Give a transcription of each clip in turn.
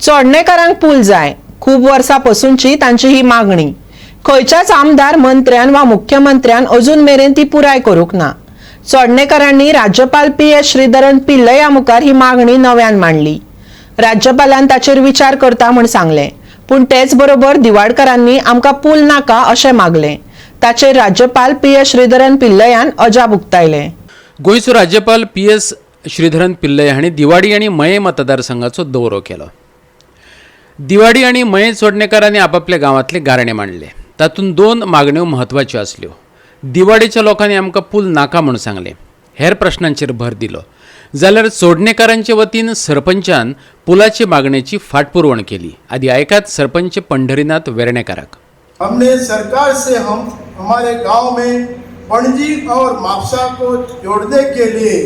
चोडणेकारांक पूल जाय. खूब वर्सां पसूनची तांची ही मागणी. खंयच्याच आमदार, मंत्र्यान वा मुख्यमंत्र्यान अजून मेरेन ती पुराय करूंक ना. चोडणेकारांनी राज्यपाल पी एस श्रीधरन पिल्लया मुखार ही मागणी नव्यान मांडली. राज्यपालान ताचेर विचार करता म्हूण सांगलें, पूण तेच बरोबर दिवाडकरांनी आमकां पूल नाका अशें मागलें. ताचेर राज्यपाल पी एस श्रीधरन पिल्लयान अजाप उक्तायलें. गोंयचो राज्यपाल पी एस श्रीधरन पिल्लय हांणी दिवाडी आनी मये मतदारसंघाचो दौरो केलो. दिवाडी आनी मये चोडणेकारांनी आपापल्या गांवांतले गाराणे मांडले. तातूंत दोन मागण्यो म्हत्वाच्यो आसल्यो. दिवाडीच्या लोकांनी आमकां पूल नाका म्हूण सांगलें, हेर प्रश्नांचेर भर दिलो, जाल्यार चोडणेकारांचे वतीन सरपंचान पुलाचे मागणेची फाटपुरवण केली. आदी आयकात सरपंच पंढरीनाथ वेर्णेकाराक. हमने सरकार से हम हमारे गांव में पणजी और म्हापसा को जोड़ने के लिए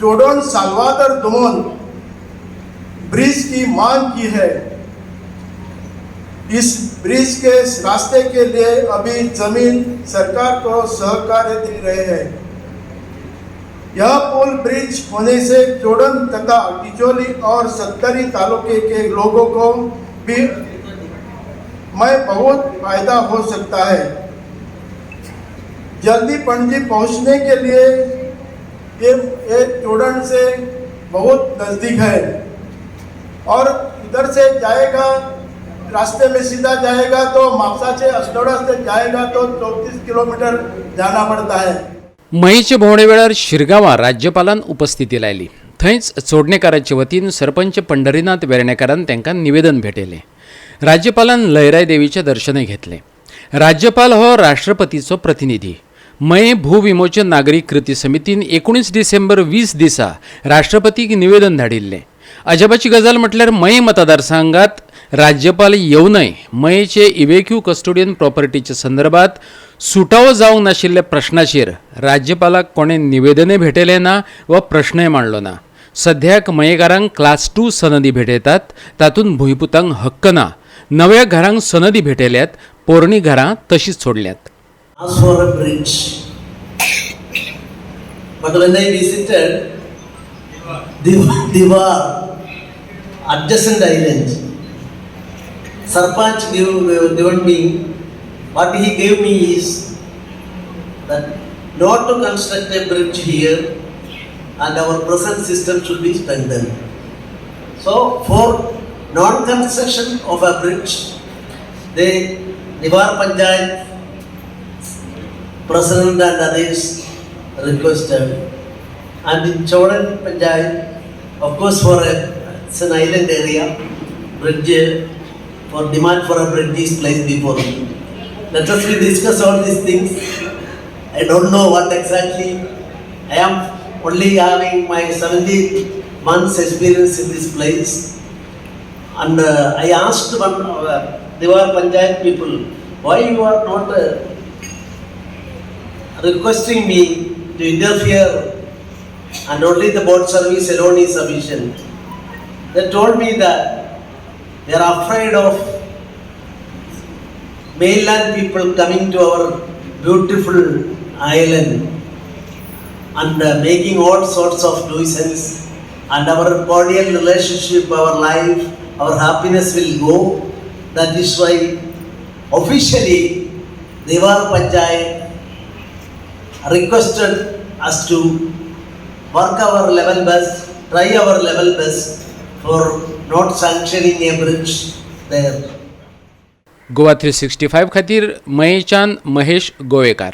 चोडन साल्वादर दोमन ब्रिज की मांग की है. इस ब्रिज के रास्ते के लिए अभी जमीन सरकार को सहकार्य दे रहे हैं. यह पुल ब्रिज होने से चोडन तथा टिचोली और सत्तरी तालुके के लोगों को भी में बहुत फायदा हो सकता है. जल्दी पणजी पहुंचने के लिए ये चोडन से बहुत नज़दीक है और इधर से जाएगा, रास्ते में सीधा जाएगा तो म्हापसा से अस्नोड़ा से जाएगा तो 34 किलोमीटर जाना पड़ता है. मयेचे भोंवडे वेळार शिरगांवां राज्यपालान उपस्थिती लायली. थंयच चोडणेकाराचे वतीन सरपंच पंढरीनाथ वेर्णेकारान तांकां निवेदन भेटयलें. राज्यपालान लयराय देवीचें दर्शनय घेतलें. राज्यपाल हो राष्ट्रपतीचो प्रतिनिधी. मये भूविमोचन नागरीक कृती समितीन 19 डिसेंबर 20 दिसा राष्ट्रपतीक निवेदन धाडिल्लें. अजापाची गजाल म्हटल्यार मये मतदारसंघात राज्यपाल येवनय मयेचे इव्हेक्यू कस्टोडियन प्रॉपर्टीच्या संदर्भात सुटावो जावंक नाशिल्ल्या प्रश्नाचेर राज्यपालाक कोणें निवेदनय भेटयलें ना वा प्रश्नय मांडलो ना. सध्याक मयेकारांक क्लास टू सनदी भेटयतात. तातूंत भुंयपुतांक हक्क ना. नव्या घरांक सनदी भेटयल्यात, पोरणी घरां तशीच सोडल्यात. Asked for a bridge. But when I visited Diwar, adjacent island, Sarpanch given me, what he gave me is that not to construct a bridge here and our present system should be strengthened. So for non-construction of a bridge, the Diwar Panchayat president and others requested. And in Chodan Panchayat, of course, it's an island area, bridge, for demand for a bridge is placed before me. Let us we discuss all these things. I don't know what exactly. I am only having my 70 months experience in this place. And I asked one Diwar Panchayat people, why you are not requesting me to interfere and only the boat service alone is sufficient? They told me that they are afraid of mainland people coming to our beautiful island and making all sorts of nuisance and our cordial relationship, our life, our happiness will go. That is why officially Diwar Panchayat requested us to work our level best, try our level best for not sanctioning a bridge there. Goa 365 खातीर मयेच्यान महेश गोवेकार.